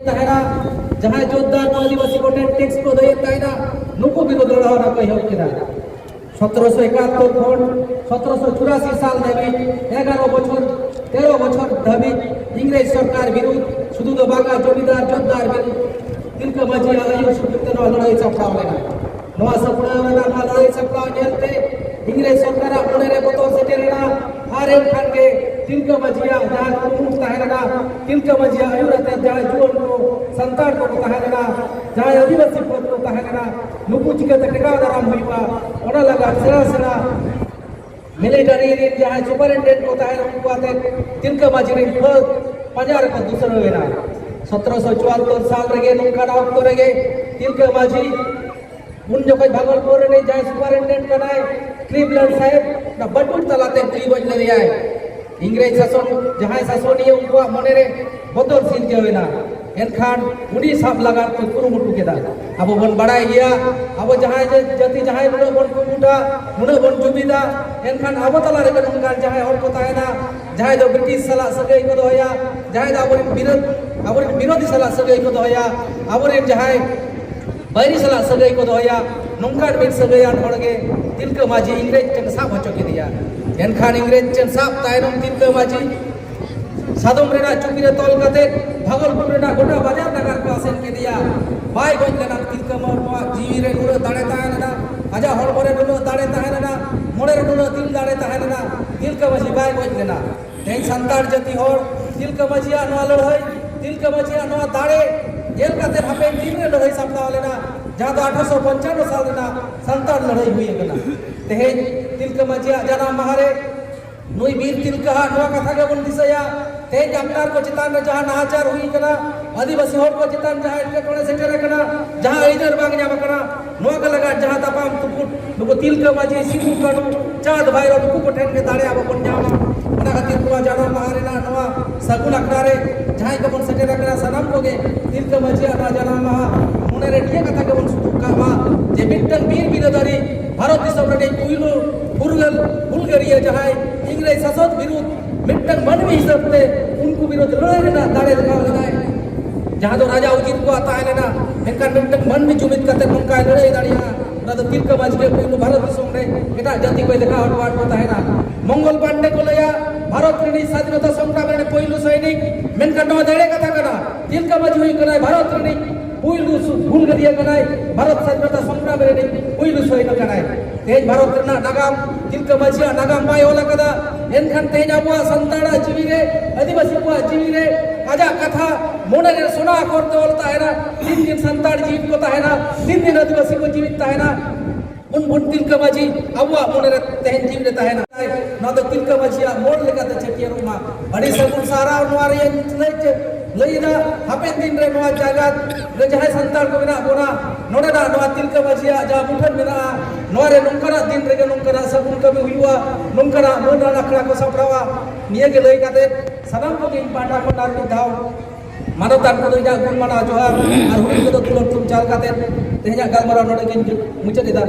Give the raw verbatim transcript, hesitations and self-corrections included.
ᱛᱟᱦᱮᱱᱟ, ᱡᱟᱦᱟᱸᱭ ᱡᱳᱛᱫᱟᱨ ᱠᱚ ᱟᱹᱫᱤᱵᱟᱹᱥᱤ ᱠᱚ ᱴᱷᱮᱱ ᱴᱮᱠᱥ ᱠᱚ ᱟᱹᱫᱟᱹᱭᱮᱫ ᱛᱟᱦᱮᱱᱟ, ᱱᱩᱠᱩ ᱵᱤᱨᱩᱫᱷ ᱞᱟᱹᱲᱦᱟᱹᱭ ᱦᱚᱨᱟ ᱠᱚ ᱮᱦᱚᱵ ᱠᱮᱫᱟ᱾ ᱥᱚᱛᱨᱚᱥᱚ ᱮᱠᱟᱛᱛᱳᱨ ᱠᱷᱚᱱ ᱥᱚᱛᱨᱚᱥᱚ ᱪᱩᱨᱟᱥᱤ ᱥᱟᱞ ᱫᱷᱟᱹᱵᱤᱡ ᱮᱜᱟᱨᱚ ᱵᱚᱪᱷᱚᱨ, ᱛᱮᱨᱚ ᱵᱚᱪᱷᱚᱨ ᱫᱷᱟᱹᱵᱤᱡ ᱤᱝᱨᱮᱡᱽ ᱥᱚᱨᱠᱟᱨ ᱵᱤᱨᱩᱫᱷ, ᱥᱩᱫᱷᱩ ᱫᱚ ᱵᱟᱝᱟ, ᱡᱚᱢᱤᱫᱟᱨ ᱡᱳᱛᱫᱟᱨ ᱵᱤᱨᱩᱫᱷ ᱛᱤᱞᱠᱟᱹ ᱢᱟᱹᱡᱷᱤᱭᱟᱜ ᱟᱹᱭᱩᱨ ᱥᱩᱛᱩᱜ ᱛᱮ ᱱᱚᱣᱟ ᱞᱟᱹᱲᱦᱟᱹᱭ ᱥᱟᱯᱲᱟᱣ ᱞᱮᱱᱟ᱾ ᱱᱚᱣᱟ ᱥᱟᱯᱲᱟᱣ ᱨᱮᱱᱟᱜ ᱱᱚᱣᱟ ᱞᱟᱹᱲᱦᱟᱹᱭ ᱥᱟᱯᱲᱟᱣ ᱧᱮᱞᱛᱮ ᱤᱝᱨᱮᱡᱽ ᱥᱚᱨᱠᱟᱨᱟᱜ ᱢᱚᱱᱮᱨᱮ ᱵᱚᱛᱚᱨ ᱥᱮᱴᱮᱨ ᱮᱱᱟ᱾ ᱟᱨ ᱮᱱᱠᱷᱟᱱ ᱜᱮ ᱛᱤᱞᱠᱟᱹ ᱢᱟᱹᱡᱷᱤᱭᱟᱜ ᱡᱟᱦᱟᱸ ᱠᱩᱨᱩᱢᱩᱴᱩ ᱛᱟᱦᱮᱸ ᱞᱮᱱᱟ, ᱛᱤᱞᱠᱟᱹ ᱢᱟᱹᱡᱷᱤᱭᱟᱜ ᱟᱹᱭᱩᱨ ᱟᱛᱮ ᱡᱟᱦᱟᱸᱭ ᱡᱩᱣᱟᱹᱱ ᱠᱚ, ᱥᱟᱱᱛᱟᱲ ᱠᱚ ᱛᱟᱦᱮᱸ ᱞᱮᱱᱟ, ᱡᱟᱦᱟᱸᱭ ᱟᱹᱫᱤᱵᱟᱹᱥᱤ ᱯᱷᱟᱹᱫ ᱠᱚ ᱛᱟᱦᱮᱸ ᱞᱮᱱᱟ, ᱱᱩᱠᱩ ᱪᱤᱠᱟᱹᱛᱮ ᱴᱮᱠᱟᱣ ᱫᱟᱨᱟᱢ ᱦᱩᱭᱩᱜᱼᱟ, ᱚᱱᱟ ᱞᱟᱹᱜᱤᱫ ᱥᱮᱬᱟ ᱥᱮᱬᱟ ᱢᱤᱞᱤᱴᱟᱨᱤ ᱨᱮᱱ ᱡᱟᱦᱟᱸᱭ ᱥᱩᱯᱟᱨᱤᱱᱴᱮᱱᱰᱮᱱᱴ ᱠᱚ ᱛᱟᱦᱮᱸ ᱞᱮᱱᱟ, ᱩᱱᱠᱩ ᱟᱛᱮ ᱛᱤᱞᱠᱟᱹ ᱢᱟᱹᱡᱷᱤ ᱨᱮᱱ ᱯᱷᱟᱹᱫ ᱯᱟᱸᱡᱟ ᱨᱮᱠᱚ ᱫᱩᱥᱟᱹᱲ ᱮᱱᱟ᱾ ᱥᱚᱛᱨᱚᱥᱚ ᱪᱩᱣᱟᱛᱛᱳᱨ ᱥᱟᱞ ᱨᱮᱜᱮ, ᱱᱚᱝᱠᱟᱱ ᱚᱠᱛᱚ ᱨᱮᱜᱮ ᱛᱤᱞᱠᱟᱹ ᱢᱟᱹᱡᱷᱤ ᱩᱱ ᱡᱚᱠᱷᱚᱱ ᱵᱷᱟᱜᱚᱞᱯᱩᱨ ᱨᱤᱱᱤᱡ ᱡᱟᱦᱟᱸᱭ ᱥᱩᱯᱟᱨᱤᱱᱴᱮᱱᱰᱮᱱᱴ ᱠᱟᱱᱟᱭ, ᱠᱞᱤᱵᱞᱮᱱᱰ ᱥᱟᱦᱮᱵᱽ, ᱚᱱᱟ ᱵᱟᱹᱴᱩᱞ ᱛᱟᱞᱟᱛᱮ ᱜᱩᱞᱤ ᱜᱚᱡ ᱞᱮᱫᱮᱭᱟᱭ᱾ ᱤᱝᱨᱮᱡᱽ ᱥᱟᱥᱚᱱ, ᱡᱟᱦᱟᱸᱭ ᱥᱟᱥᱚᱱᱤᱭᱟᱹ, ᱩᱱᱠᱩᱣᱟᱜ ᱢᱚᱱᱮᱨᱮ ᱵᱚᱛᱚᱨ ᱥᱤᱨᱡᱟᱹᱣ ᱮᱱᱟ᱾ ᱮᱱᱠᱷᱟᱱ ᱩᱱᱤ ᱥᱟᱵ ᱞᱟᱜᱟᱫ ᱠᱚ ᱠᱩᱨᱩᱢᱩᱴᱩ ᱠᱮᱫᱟ᱾ ᱟᱵᱚ ᱵᱚᱱ ᱵᱟᱲᱟᱭ ᱜᱮᱭᱟ, ᱟᱵᱚ ᱡᱟᱦᱟᱸᱭ ᱡᱮ ᱡᱟᱹᱛᱤ ᱡᱟᱦᱟᱸᱭ ᱱᱩᱱᱟᱹᱜ ᱵᱚᱱ ᱠᱩᱢᱩᱴᱟ, ᱱᱩᱱᱟᱹᱜ ᱵᱚᱱ ᱡᱩᱢᱤᱫᱟ, ᱮᱱᱠᱷᱟᱱ ᱟᱵᱚ ᱛᱟᱞᱟ ᱨᱮᱜᱮ ᱱᱚᱝᱠᱟᱱ ᱡᱟᱦᱟᱸᱭ ᱦᱚᱲ ᱠᱚ ᱛᱟᱦᱮᱱᱟ, ᱡᱟᱦᱟᱸᱭ ᱫᱚ ᱵᱨᱤᱴᱤᱥ ᱥᱟᱞᱟᱜ ᱥᱟᱹᱜᱟᱹᱭ ᱠᱚ ᱫᱚᱦᱚᱭᱟ, ᱡᱟᱦᱟᱸᱭ ᱫᱚ ᱟᱵᱚᱨᱮᱱ ᱵᱤᱨᱳᱫᱷ, ᱟᱵᱚᱨᱮᱱ ᱵᱤᱨᱳᱫᱷᱤ ᱥᱟᱞᱟᱜ ᱥᱟᱹᱜᱟᱹᱭ ᱠᱚ ᱫᱚᱦᱚᱭᱟ, ᱟᱵᱚᱨᱮᱱ ᱡᱟᱦᱟᱸᱭ ᱵᱟᱹᱭᱨᱤ ᱥᱟᱞᱟᱜ ᱥᱟᱹᱜᱟᱹᱭ ᱠᱚ ᱫᱚᱦᱚᱭᱟ, ᱱᱚᱝᱠᱟᱱ ᱢᱤᱫ ᱥᱟᱹᱜᱟᱹᱭᱟᱱ ᱦᱚᱲ ᱜᱮ ᱛᱤᱞᱠᱟᱹ ᱢᱟᱹᱡᱷᱤ ᱤᱝᱨᱮᱡᱽ ᱴᱷᱮᱱ ᱥᱟᱵ ᱦᱚᱪᱚ ᱠᱮᱫᱮᱭᱟ᱾ ᱮᱱᱠᱷᱟᱱ ᱤᱝᱨᱮᱡᱽ ᱴᱷᱮᱱ ᱥᱟᱵ ᱛᱟᱭᱱᱚᱢ ᱛᱤᱞᱠᱟᱹ ᱢᱟᱹᱡᱷᱤ ᱥᱟᱫᱚᱢ ᱨᱮᱱᱟᱜ ᱪᱩᱯᱤ ᱨᱮ ᱛᱚᱞ ᱠᱟᱛᱮ ᱵᱷᱟᱜᱚᱞᱯᱩᱨ ᱨᱮᱱᱟᱜ ᱜᱚᱴᱟ ᱵᱟᱡᱟᱨ ᱱᱟᱜᱟᱨ ᱠᱚ ᱟᱥᱮᱱ ᱠᱮᱫᱮᱭᱟ᱾ ᱵᱟᱭ ᱜᱚᱡ ᱞᱮᱱᱟ᱾ ᱛᱤᱞᱠᱟᱹ ᱢᱟᱹᱡᱷᱤᱭᱟᱜ ᱡᱤᱣᱤ ᱨᱮ ᱱᱩᱱᱟᱹᱜ ᱫᱟᱲᱮ ᱛᱟᱦᱮᱸ ᱞᱮᱱᱟ, ᱟᱡᱟᱜ ᱦᱚᱲᱢᱚ ᱨᱮ ᱱᱩᱱᱟᱹᱜ ᱫᱟᱲᱮ ᱛᱟᱦᱮᱸ ᱞᱮᱱᱟ, ᱢᱚᱱᱮ ᱨᱮ ᱱᱩᱱᱟᱹᱜ ᱫᱤᱞ ᱫᱟᱲᱮ ᱛᱟᱦᱮᱸ ᱞᱮᱱᱟ, ᱛᱤᱞᱠᱟᱹ ᱢᱟᱹᱡᱷᱤ ᱵᱟᱭ ᱜᱚᱡ ᱞᱮᱱᱟ᱾ ᱛᱮᱦᱮᱧ ᱥᱟᱱᱛᱟᱲ ᱡᱟᱹᱛᱤ ᱦᱚᱲ ᱛᱤᱞᱠᱟᱹ ᱢᱟᱹᱡᱷᱤᱭᱟᱜ ᱱᱚᱣᱟ ᱞᱟᱹᱲᱦᱟᱹᱭ, ᱛᱤᱞᱠᱟᱹ ᱢᱟᱹᱡᱷᱤᱭᱟᱜ ᱱᱚᱣᱟ ᱫᱟᱲᱮ ᱧᱮᱞ ᱠᱟᱛᱮ ᱦᱟᱯᱮᱱ ᱫᱤᱱ ᱨᱮ ᱞᱟᱹᱲᱦᱟᱹᱭ ᱥᱟᱯᱲᱟᱣ ᱞᱮᱱᱟ, ᱡᱟᱦᱟᱸ ᱫᱚ ᱟᱴᱷᱨᱚᱥᱚ ᱯᱚᱧᱪᱟᱱᱱᱚ ᱥᱟᱞ ᱨᱮᱱᱟᱜ ᱥᱟᱱᱛᱟᱲ ᱞᱟᱹᱲᱦᱟᱹᱭ ᱦᱩᱭ ᱟᱠᱟᱱᱟ᱾ ᱛᱮᱦᱮᱧ ᱛᱤᱞᱠᱟᱹ ᱢᱟᱹᱡᱷᱤᱭᱟᱜ ᱡᱟᱱᱟᱢ ᱢᱟᱦᱟ ᱨᱮ ᱱᱩᱭ ᱵᱤᱨ ᱛᱤᱞᱠᱟᱹᱣᱟᱜ ᱱᱚᱣᱟ ᱠᱟᱛᱷᱟ ᱜᱮᱵᱚᱱ ᱫᱤᱥᱟᱹᱭᱟ᱾ ᱛᱮᱦᱮᱧ ᱟᱯᱱᱟᱨ ᱠᱚ ᱪᱮᱛᱟᱱ ᱨᱮ ᱡᱟᱦᱟᱸ ᱱᱟᱦᱟᱪᱟᱨ ᱦᱩᱭ ᱟᱠᱟᱱᱟ, ᱟᱹᱫᱤᱵᱟᱹᱥᱤ ᱦᱚᱲ ᱠᱚ ᱪᱮᱛᱟᱱ ᱡᱟᱦᱟᱸ ᱮᱴᱠᱮᱴᱚᱬᱮ ᱥᱮᱴᱮᱨ ᱟᱠᱟᱱᱟ, ᱡᱟᱦᱟᱸ ᱟᱹᱭᱫᱟᱹᱨ ᱵᱟᱝ ᱧᱟᱢ ᱟᱠᱟᱱᱟ, ᱱᱚᱣᱟ ᱠᱚ ᱞᱟᱜᱟᱫ ᱡᱟᱦᱟᱸ ᱛᱟᱯᱟᱢ ᱛᱩᱯᱩᱫ ᱱᱩᱠᱩ ᱛᱤᱞᱠᱟᱹ ᱢᱟᱹᱡᱷᱤ, ᱥᱤᱫᱩ ᱠᱟᱹᱱᱦᱩ, ᱪᱟᱸᱫᱽ ᱵᱷᱟᱭᱨᱚ ᱱᱩᱠᱩ ᱠᱚ ᱴᱷᱮᱱ ᱜᱮ ᱫᱟᱲᱮ ᱟᱵᱚ ᱵᱚᱱ ᱧᱟᱢᱟ᱾ ᱚᱱᱟ ᱠᱷᱟᱹᱛᱤᱨ ᱱᱚᱣᱟ ᱡᱟᱱᱟᱢ ᱢᱟᱦᱟ ᱨᱮᱱᱟᱜ ᱱᱚᱣᱟ ᱥᱟᱹᱜᱩᱱ ᱟᱠᱷᱲᱟ ᱨᱮ ᱡᱟᱦᱟᱸᱭ ᱠᱚᱵᱚᱱ ᱥᱮᱴᱮᱨ ᱟᱠᱟᱱᱟ, ᱥᱟᱱᱟᱢ ᱠᱚᱜᱮ ᱛᱤᱞᱠᱟᱹ ᱢᱟᱹᱡᱷᱤᱭᱟᱜ ᱱᱚᱣᱟ ᱡᱟᱱᱟᱢ ᱢᱟᱦᱟ ᱢᱚᱱᱮ ᱨᱮ ᱱᱤᱭᱟᱹ ᱠᱟᱛᱷᱟ ᱜᱮᱵᱚᱱ ᱥᱩᱛᱩᱜ ᱠᱟᱜ ᱢᱟ ᱡᱮ ᱢᱤᱫᱴᱟᱝ ᱵᱤᱨ ᱵᱤᱨᱟᱹᱫᱟᱨᱤ, ᱵᱷᱟᱨᱚᱛ ᱫᱤᱥᱚᱢ ᱨᱤᱱᱤᱡ ᱯᱩᱭᱞᱩ ᱯᱷᱩᱨᱜᱟᱹᱞ ᱦᱩᱞᱜᱟᱹᱨᱤᱭᱟᱹ ᱡᱟᱦᱟᱸᱭ ᱤᱝᱨᱮᱡᱽ ᱥᱟᱥᱚᱱ ᱵᱤᱨᱩᱫᱷ ᱢᱤᱫᱴᱟᱝ ᱢᱟᱹᱱᱢᱤ ᱦᱤᱥᱟᱹᱵ ᱛᱮ ᱩᱱᱠᱩ ᱵᱤᱨᱩᱫᱷ ᱞᱟᱹᱲᱦᱟᱹᱭ ᱨᱮᱱᱟᱜ ᱫᱟᱲᱮ ᱫᱮᱠᱷᱟᱣ ᱞᱮᱫᱟᱭ᱾ ᱡᱟᱦᱟᱸ ᱫᱚ ᱨᱟᱡᱟ ᱩᱡᱤᱨ ᱠᱚᱣᱟᱜ ᱛᱟᱦᱮᱸ ᱞᱮᱱᱟ, ᱢᱮᱱᱠᱷᱟᱱ ᱢᱤᱫᱴᱟᱝ ᱢᱟᱹᱱᱢᱤ ᱡᱩᱢᱤᱫ ᱠᱟᱛᱮ ᱱᱚᱝᱠᱟᱭ ᱞᱟᱹᱲᱦᱟᱹᱭ ᱫᱟᱲᱮᱭᱟᱜᱼᱟ, ᱚᱱᱟ ᱫᱚ ᱛᱤᱞᱠᱟᱹ ᱢᱟᱹᱡᱷᱤ ᱜᱮ ᱯᱩᱭᱞᱩ ᱵᱷᱟᱨᱚᱛ ᱫᱤᱥᱚᱢ ᱨᱮ ᱮᱴᱟᱜ ᱡᱟᱹᱛᱤ ᱠᱚᱭ ᱫᱮᱠᱷᱟᱣ ᱦᱚᱴᱚ ᱟᱫ ᱠᱚ ᱛᱟᱦᱮᱱᱟ᱾ ᱢᱚᱝᱜᱚᱞ ᱯᱟᱱᱰᱮ ᱠᱚ ᱞᱟᱹᱭᱟ ᱵᱷᱟᱨᱚᱛ ᱨᱤᱱᱤᱡ ᱥᱟᱫᱷᱤᱱᱚᱛᱟ ᱥᱚᱝᱜᱨᱟᱢ ᱨᱤᱱᱤᱡ ᱯᱩᱭᱞᱩ ᱥᱚᱭᱱᱤᱠ, ᱢᱮᱱᱠᱷᱟᱱ ᱱᱚᱣᱟ ᱫᱚ ᱮᱲᱮ ᱠᱟᱛᱷᱟ ᱠᱟᱱᱟ᱾ ᱛᱤᱞᱠᱟᱹ ᱢᱟᱹᱡᱷᱤ ᱦᱩᱭᱩᱜ ᱠᱟᱱᱟᱭ ᱵᱷᱟᱨᱚᱛ ᱨᱤᱱᱤᱡ ᱯᱩᱭᱞᱩ ᱥᱩ-, ᱦᱩᱞᱜᱟᱹᱨᱤᱭᱟᱹ ᱠᱟᱱᱟᱭ, ᱵᱷᱟᱨᱚᱛ ᱥᱟᱫᱷᱤᱱᱚᱛᱟ ᱥᱚᱝᱜᱨᱟᱢ ᱨᱤᱱᱤᱡ ᱯᱩᱭᱞᱩ ᱥᱚᱭᱱᱤᱠ ᱠᱟᱱᱟᱭ᱾ ᱛᱮᱦᱮᱧ ᱵᱷᱟᱨᱚᱛ ᱨᱮᱱᱟᱜ ᱱᱟᱜᱟᱢ ᱛᱤᱞᱠᱟᱹ ᱢᱟᱹᱡᱷᱤᱭᱟᱜ ᱱᱟᱜᱟᱢ ᱵᱟᱭ ᱚᱞ ᱟᱠᱟᱫᱟ, ᱮᱱᱠᱷᱟᱱ ᱛᱮᱦᱮᱧ ᱟᱵᱚᱣᱟᱜ ᱥᱟᱱᱛᱟᱲᱟᱜ ᱡᱤᱣᱤ ᱨᱮ, ᱟᱹᱫᱤᱵᱟᱹᱥᱤ ᱠᱚᱣᱟᱜ ᱡᱤᱣᱤ ᱨᱮ ᱟᱡᱟᱜ ᱠᱟᱛᱷᱟ ᱢᱚᱱᱮ ᱨᱮ ᱥᱚᱱᱟ ᱟᱠᱷᱚᱨ ᱛᱮ ᱚᱞ ᱛᱟᱦᱮᱱᱟ᱾ ᱛᱤᱱ ᱫᱤᱱ ᱥᱟᱱᱛᱟᱲ ᱡᱤᱣᱤ ᱠᱚ ᱛᱟᱦᱮᱱᱟ, ᱛᱤᱱ ᱫᱤᱱ ᱟᱹᱫᱤᱵᱟᱹᱥᱤ ᱠᱚ ᱡᱤᱣᱤ ᱛᱟᱦᱮᱱᱟ, ᱩᱱ ᱵᱷᱳᱨ ᱛᱤᱞᱠᱟᱹ ᱢᱟᱹᱡᱷᱤ ᱟᱵᱚᱣᱟᱜ ᱢᱚᱱᱮ ᱨᱮ ᱛᱮᱦᱮᱧ ᱡᱤᱣᱤ ᱨᱮ ᱛᱟᱦᱮᱱᱟ᱾ ᱱᱚᱣᱟ ᱫᱚ ᱛᱤᱞᱠᱟᱹ ᱢᱟᱹᱡᱷᱤᱭᱟᱜ ᱢᱚᱲ ᱞᱮᱠᱟᱛᱮ ᱪᱷᱟᱹᱴᱭᱟᱹᱨᱚᱜ ᱢᱟ᱾ ᱟᱹᱰᱤ ᱥᱟᱹᱜᱩᱱ ᱥᱟᱨᱦᱟᱣ ᱱᱚᱣᱟ ᱨᱮ ᱞᱟᱹᱭ ᱪᱮ-, ᱞᱟᱹᱭ ᱮᱫᱟ, ᱦᱟᱯᱮᱱ ᱫᱤᱱ ᱨᱮ ᱱᱚᱣᱟ ᱡᱟᱭᱜᱟ ᱨᱮ ᱡᱟᱦᱟᱸᱭ ᱥᱟᱱᱛᱟᱲ ᱠᱚ ᱢᱮᱱᱟᱜ ᱵᱚᱱᱟ, ᱱᱚᱰᱮᱱᱟᱜ ᱱᱚᱣᱟ ᱛᱤᱞᱠᱟᱹ ᱢᱟᱹᱡᱷᱤᱭᱟᱜ ᱡᱟᱦᱟᱸ ᱢᱩᱴᱷᱟᱹᱱ ᱢᱮᱱᱟᱜᱼᱟ, ᱱᱚᱣᱟ ᱨᱮ ᱱᱚᱝᱠᱟᱱᱟᱜ ᱫᱤᱱ ᱨᱮᱜᱮ ᱱᱚᱝᱠᱟᱱᱟᱜ ᱥᱟᱹᱜᱩᱱ ᱠᱟᱹᱢᱤ ᱦᱩᱭᱩᱜᱼᱟ, ᱱᱚᱝᱠᱟᱱᱟᱜ ᱢᱟᱹᱱ ᱟᱱ ᱟᱠᱷᱲᱟ ᱠᱚ ᱥᱟᱯᱲᱟᱣᱟ᱾ ᱱᱤᱭᱟᱹ ᱜᱮ ᱞᱟᱹᱭ ᱠᱟᱛᱮ ᱥᱟᱱᱟᱢ ᱠᱚᱜᱮ ᱤᱧ ᱯᱟᱦᱴᱟ ᱠᱷᱚᱱ ᱟᱨ ᱢᱤᱫ ᱫᱷᱟᱣ ᱢᱟᱱᱚᱛᱟᱱ ᱠᱚᱫᱚ ᱤᱧᱟᱹᱜ ᱜᱩᱱ ᱢᱟᱱᱟᱣ ᱡᱚᱦᱟᱨ ᱟᱨ ᱦᱩᱰᱤᱧ ᱠᱚᱫᱚ ᱫᱩᱞᱟᱹᱲ ᱛᱷᱩᱢ ᱪᱟᱞ ᱠᱟᱛᱮ ᱛᱮᱦᱮᱧᱟᱜ ᱜᱟᱞᱢᱟᱨᱟᱣ ᱱᱚᱰᱮ ᱜᱤᱧ ᱢᱩᱪᱟᱹᱫ ᱮᱫᱟ᱾